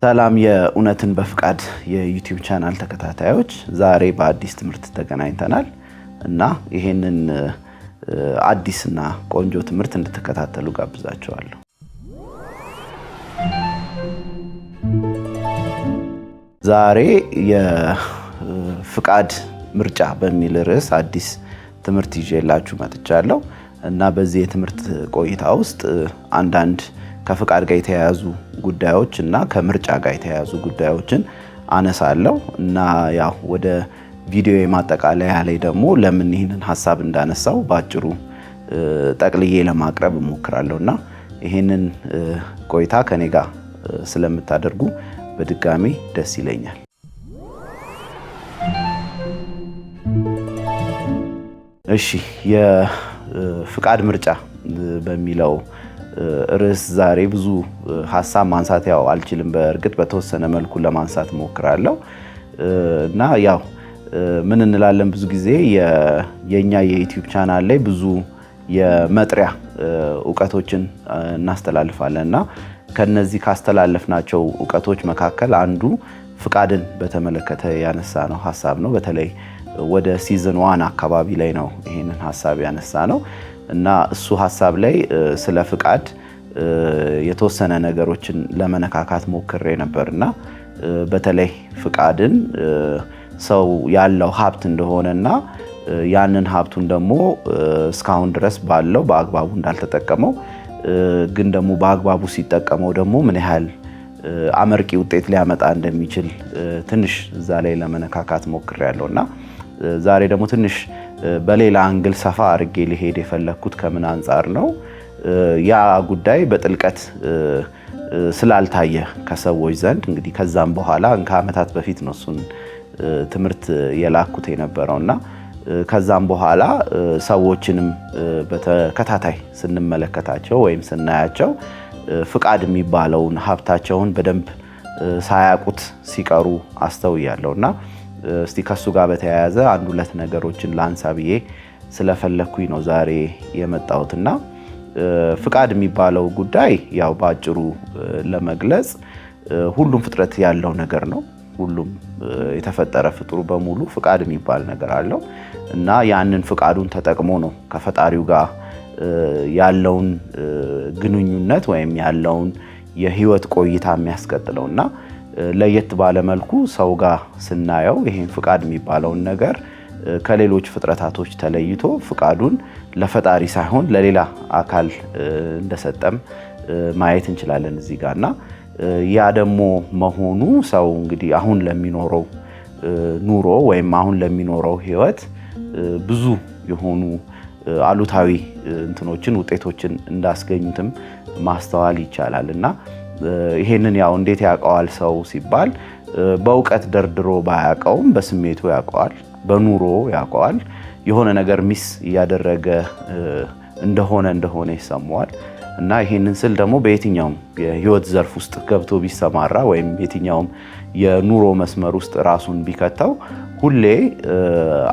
ሰላም የእውነትን በፍቃድ የ YouTube channel ተከታታዮች፣ ዛሬ በአዲስ ትምህርት ተገናኝተናል እና ይሄንን አዲስና ቆንጆ ትምህርት እንድትከታተሉ ጋብዛችኋለሁ። ዛሬ የፍቃድ ምርጫ በሚል ርዕስ አዲስ ትምህርት ይዤላችሁ መጥቻለሁ እና በዚህ የትምህርት ቆይታ ውስጥ አንዳንድ ከፍቃድ ጋር የተያያዙ ጉዳዮች እና ከምርጫ ጋር የተያያዙ ጉዳዮችን አነሳለሁ እና ያው ወደ ቪዲዮ የማጠቃለያ ላይ ደግሞ ለምን ይህንን ሀሳብ እንዳነሳው በአጭሩ ጠቅልዬ ለማቅረብ እሞክራለሁ እና ይህንን ቆይታ ከኔ ጋር ስለምታደርጉ በድጋሚ ደስ ይለኛል። እሺ፣ የፍቃድ ምርጫ በሚለው ርዕስ ዛሬ ብዙ ሀሳብ ማንሳት ያው አልችልም። በእርግጥ በተወሰነ መልኩ ለማንሳት እሞክራለሁ እና ያው ምን እንላለን፣ ብዙ ጊዜ የኛ የ YouTube channel ላይ ብዙ የመጥሪያ እውቀቶችን እናስተላልፋለን እና ከነዚህ ካስተላለፍናቸው እውቀቶች መካከል አንዱ ፍቃድን በተመለከተ ያነሳነው ሀሳብ ነው። በተለይ ወደ season 1 አካባቢ ላይ ነው ይሄንን ሀሳብ ያነሳነው እና እሱ ሀሳብ ላይ ስለ ፍቃድ የተወሰነ ነገሮችን ለመነካካት ሞክሬ ነበርና በተለይ ፍቃድን ሰው ያለው ሀብት እንደሆነና ያንን ሀብቱን ደግሞ እስካሁን ድረስ ባለው በአግባቡ እንዳልተጠቀመው፣ ግን ደግሞ በአግባቡ ሲጠቀመው ደግሞ ምን ያህል አመርቂ ውጤት ሊያመጣ እንደሚችል ትንሽ እዛ ላይ ለመነካካት ሞክሬያለሁ። እና ዛሬ ደግሞ ትንሽ በሌላ angle ሰፋ አድርጌ ሊሄድ የፈለግኩት ከምን አንጻር ነው፣ ያ ጉዳይ በጥልቀት ስላልታየ ከሰዎች ዘንድ። እንግዲህ ከዛም በኋላ ከአመታት በፊት ነው እሱን ትምህርት የላኩት የነበረውና ከዛም በኋላ ሰዎችንም በተከታታይ ስንመለከታቸው ወይም ስናያቸው ፍቃድ የሚባለውን ሀብታቸውን በደንብ ሳያውቁት ሲቀሩ አስተውያለሁ። እና እስቲ ከሱ ጋር በተያያዘ አንድ ሁለት ነገሮችን ላንሳ ብዬ ስለፈለኩኝ ነው ዛሬ የመጣሁትና ፍቃድ የሚባለው ጉዳይ ያው በአጭሩ ለመግለጽ ሁሉም ፍጥረት ያለው ነገር ነው። ሁሉም የተፈጠረ ፍጡር በሙሉ ፍቃድ የሚባል ነገር አለው እና ያንን ፍቃዱን ተጠቅሞ ነው ከፈጣሪው ጋር ያለውን ግንኙነት ወይም ያለውን የህይወት ቆይታ የሚያስቀጥለው። እና ለየት ባለ መልኩ ሰው ጋር ስናየው ይሄን ፍቃድ የሚባለውን ነገር ከሌሎች ፍጥረታቶች ተለይቶ ፍቃዱን ለፈጣሪ ሳይሆን ለሌላ አካል እንደሰጠም ማየት እንችላለን እዚህ ጋር። እና ያ ደግሞ መሆኑ ሰው እንግዲህ አሁን ለሚኖረው ኑሮ ወይም አሁን ለሚኖረው ህይወት ብዙ የሆኑ አሉታዊ እንትኖችን ውጤቶችን እንዳስገኙትም ማስተዋል ይቻላል። እና ይሄንን ያው እንዴት ያውቀዋል ሰው ሲባል፣ በእውቀት ደርድሮ ባያውቀውም በስሜቱ ያውቀዋል፣ በኑሮ ያውቀዋል። የሆነ ነገር miss እያደረገ እንደሆነ ይሰማዋል። እና ይሄንን ስል ደግሞ በየትኛውም የህይወት ዘርፍ ውስጥ ገብቶ ቢሰማራ ወይም የትኛውም የኑሮ መስመር ውስጥ ራሱን ቢከተው ሁሌ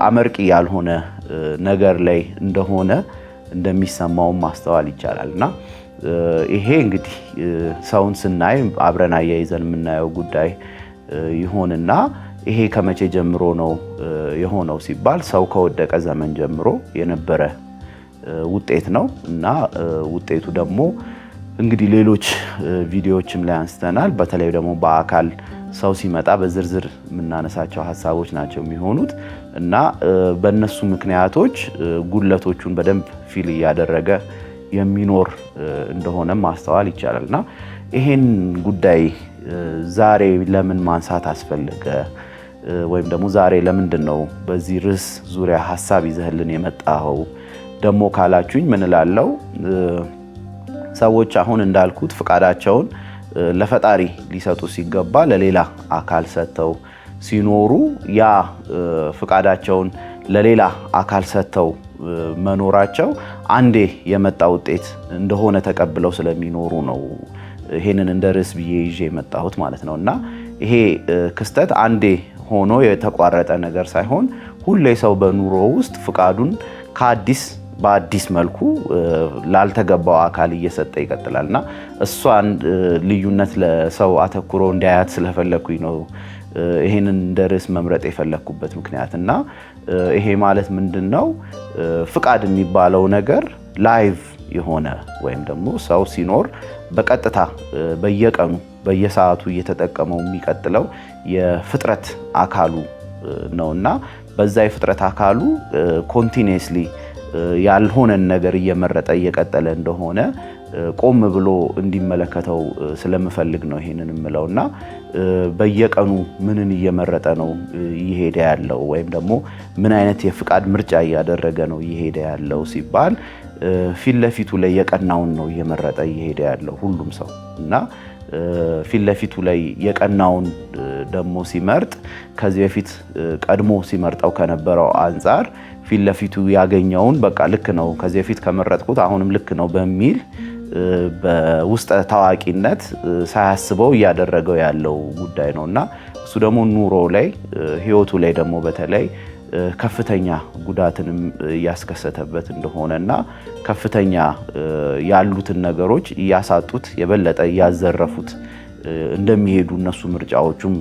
አመርቂ ያልሆነ ነገር ላይ እንደሆነ እንደሚሰማውም ማስተዋል ይቻላል። እና ይሄ እንግዲህ ሰውን ስናይ አብረን አያይዘን የምናየው ጉዳይ ይሆንና ይሄ ከመቼ ጀምሮ ነው የሆነው ሲባል ሰው ከወደቀ ዘመን ጀምሮ የነበረ ውጤት ነው። እና ውጤቱ ደግሞ እንግዲህ ሌሎች ቪዲዮዎችም ላይ አንስተናል። በተለይ ደግሞ በአካል ሰው ሲመጣ በዝርዝር የምናነሳቸው ሀሳቦች ናቸው የሚሆኑት እና በእነሱ ምክንያቶች ጉድለቶቹን በደንብ feel እያደረገ የሚኖር እንደሆነ ማስተዋል ይቻላል። እና ይሄን ጉዳይ ዛሬ ለምን ማንሳት አስፈለገ ወይም ደግሞ ዛሬ ለምንድን ነው በዚህ ርዕስ ዙሪያ ሀሳብ ይዘህልን የመጣኸው ደግሞ ካላችሁኝ ምን እላለሁ፣ ሰዎች አሁን እንዳልኩት ፍቃዳቸውን ለፈጣሪ ሊሰጡ ሲገባ ለሌላ አካል ሰጥተው ሲኖሩ፣ ያ ፍቃዳቸውን ለሌላ አካል ሰጥተው መኖራቸው አንዴ የመጣ ውጤት እንደሆነ ተቀብለው ስለሚኖሩ ነው ይሄንን እንደ ርዕስ ብዬ ይዤ የመጣሁት ማለት ነው። እና ይሄ ክስተት አንዴ ሆኖ የተቋረጠ ነገር ሳይሆን ሁሌ ሰው በኑሮ ውስጥ ፍቃዱን ከአዲስ በአዲስ መልኩ ላልተገባው አካል እየሰጠ ይቀጥላል። እና እሷን ልዩነት ለሰው አተኩሮ እንዲያያት ስለፈለግኩኝ ነው ይሄንን እንደ ርዕስ መምረጥ የፈለግኩበት ምክንያት። እና ይሄ ማለት ምንድን ነው? ፍቃድ የሚባለው ነገር live የሆነ ወይም ደግሞ ሰው ሲኖር በቀጥታ በየቀኑ በየሰዓቱ እየተጠቀመው የሚቀጥለው የፍጥረት አካሉ ነውና በዛ የፍጥረት አካሉ continuously ያልሆነን ነገር እየመረጠ እየቀጠለ እንደሆነ ቆም ብሎ እንዲመለከተው ስለምፈልግ ነው ይሄንን የምለው። እና በየቀኑ ምንን እየመረጠ ነው እየሄደ ያለው ወይም ደግሞ ምን አይነት የፍቃድ ምርጫ እያደረገ ነው እየሄደ ያለው ሲባል ፊት ለፊቱ ላይ የቀናውን ነው እየመረጠ እየሄደ ያለው ሁሉም ሰው። እና ፊት ለፊቱ ላይ የቀናውን ደግሞ ሲመርጥ ከዚህ በፊት ቀድሞ ሲመርጠው ከነበረው አንጻር ፊት ለፊቱ ያገኘውን በቃ ልክ ነው፣ ከዚህ በፊት ከመረጥኩት አሁንም ልክ ነው በሚል በውስጠ ታዋቂነት ሳያስበው እያደረገው ያለው ጉዳይ ነው። እና እሱ ደግሞ ኑሮ ላይ፣ ህይወቱ ላይ ደግሞ በተለይ ከፍተኛ ጉዳትንም እያስከሰተበት እንደሆነና ከፍተኛ ያሉትን ነገሮች እያሳጡት የበለጠ እያዘረፉት እንደሚሄዱ እነሱ ምርጫዎቹም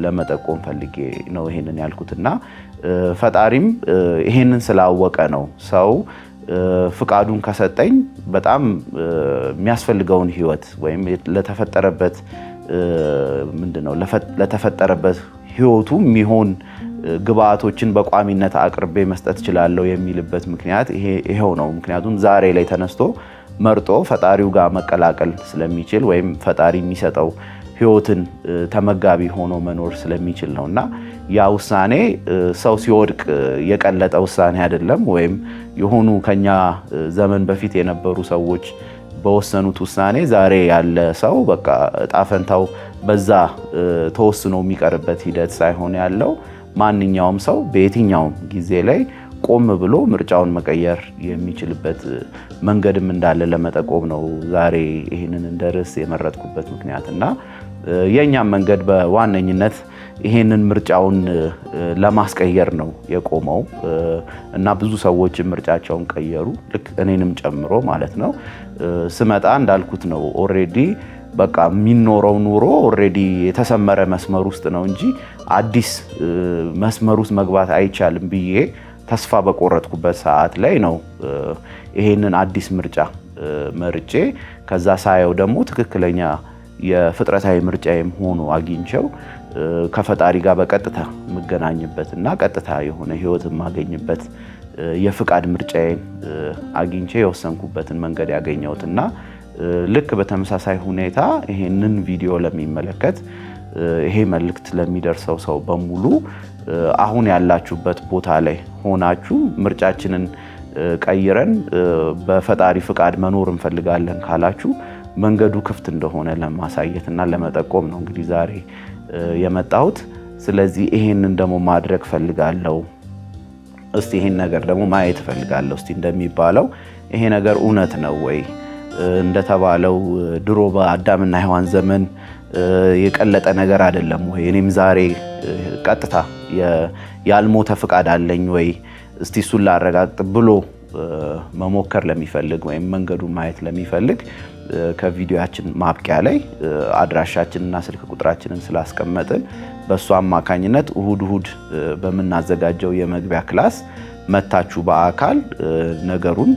ለመጠቆም ፈልጌ ነው ይሄንን ያልኩትና ፈጣሪም ይሄንን ስላወቀ ነው ሰው ፍቃዱን ከሰጠኝ በጣም የሚያስፈልገውን ህይወት ወይም ለተፈጠረበት ምንድነው ለተፈጠረበት ህይወቱ የሚሆን ግብአቶችን በቋሚነት አቅርቤ መስጠት እችላለሁ የሚልበት ምክንያት ይሄው ነው። ምክንያቱም ዛሬ ላይ ተነስቶ መርጦ ፈጣሪው ጋር መቀላቀል ስለሚችል ወይም ፈጣሪ የሚሰጠው ህይወትን ተመጋቢ ሆኖ መኖር ስለሚችል ነው። እና ያ ውሳኔ ሰው ሲወድቅ የቀለጠ ውሳኔ አይደለም፣ ወይም የሆኑ ከኛ ዘመን በፊት የነበሩ ሰዎች በወሰኑት ውሳኔ ዛሬ ያለ ሰው በቃ እጣ ፈንታው በዛ ተወስኖ የሚቀርበት ሂደት ሳይሆን ያለው ማንኛውም ሰው በየትኛውም ጊዜ ላይ ቆም ብሎ ምርጫውን መቀየር የሚችልበት መንገድም እንዳለ ለመጠቆም ነው ዛሬ ይህንን እንደ ርዕስ የመረጥኩበት ምክንያት። እና የእኛም መንገድ በዋነኝነት ይሄንን ምርጫውን ለማስቀየር ነው የቆመው እና ብዙ ሰዎች ምርጫቸውን ቀየሩ፣ ልክ እኔንም ጨምሮ ማለት ነው። ስመጣ እንዳልኩት ነው፣ already በቃ የሚኖረው ኑሮ already የተሰመረ መስመር ውስጥ ነው እንጂ አዲስ መስመር ውስጥ መግባት አይቻልም ብዬ ተስፋ በቆረጥኩበት ሰዓት ላይ ነው ይሄንን አዲስ ምርጫ መርጬ ከዛ ሳየው ደግሞ ትክክለኛ የፍጥረታዊ ምርጫዬም ሆኖ አግኝቼው ከፈጣሪ ጋር በቀጥታ የምገናኝበት እና ቀጥታ የሆነ ህይወት የማገኝበት የፍቃድ ምርጫዬን አግኝቼ የወሰንኩበትን መንገድ ያገኘሁት። እና ልክ በተመሳሳይ ሁኔታ ይሄንን ቪዲዮ ለሚመለከት፣ ይሄ መልእክት ለሚደርሰው ሰው በሙሉ አሁን ያላችሁበት ቦታ ላይ ሆናችሁ ምርጫችንን ቀይረን በፈጣሪ ፍቃድ መኖር እንፈልጋለን ካላችሁ መንገዱ ክፍት እንደሆነ ለማሳየት እና ለመጠቆም ነው እንግዲህ ዛሬ የመጣሁት። ስለዚህ ይሄንን ደግሞ ማድረግ ፈልጋለሁ። እስቲ ይሄን ነገር ደግሞ ማየት እፈልጋለሁ። እስቲ እንደሚባለው ይሄ ነገር እውነት ነው ወይ? እንደተባለው ድሮ በአዳምና ሔዋን ዘመን የቀለጠ ነገር አይደለም ወይ? እኔም ዛሬ ቀጥታ ያልሞተ ፍቃድ አለኝ ወይ? እስቲ እሱን ላረጋግጥ ብሎ መሞከር ለሚፈልግ ወይም መንገዱን ማየት ለሚፈልግ ከቪዲዮያችን ማብቂያ ላይ አድራሻችንና ስልክ ቁጥራችንን ስላስቀመጥን በእሱ አማካኝነት እሁድ እሁድ በምናዘጋጀው የመግቢያ class መታችሁ በአካል ነገሩን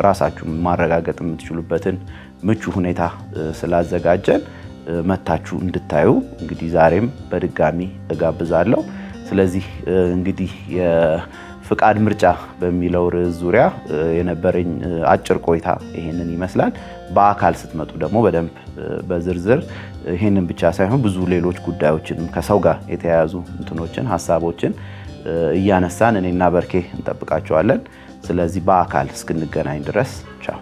ራሳችሁ ማረጋገጥ የምትችሉበትን ምቹ ሁኔታ ስላዘጋጀን መታችሁ እንድታዩ እንግዲህ ዛሬም በድጋሚ እጋብዛለሁ። ስለዚህ እንግዲህ የፍቃድ ምርጫ በሚለው ርዕስ ዙሪያ የነበረኝ አጭር ቆይታ ይሄንን ይመስላል። በአካል ስትመጡ ደግሞ በደንብ በዝርዝር ይሄንን ብቻ ሳይሆን ብዙ ሌሎች ጉዳዮችንም ከሰው ጋር የተያያዙ እንትኖችን ሀሳቦችን እያነሳን እኔና በርኬ እንጠብቃቸዋለን። ስለዚህ በአካል እስክንገናኝ ድረስ ቻው።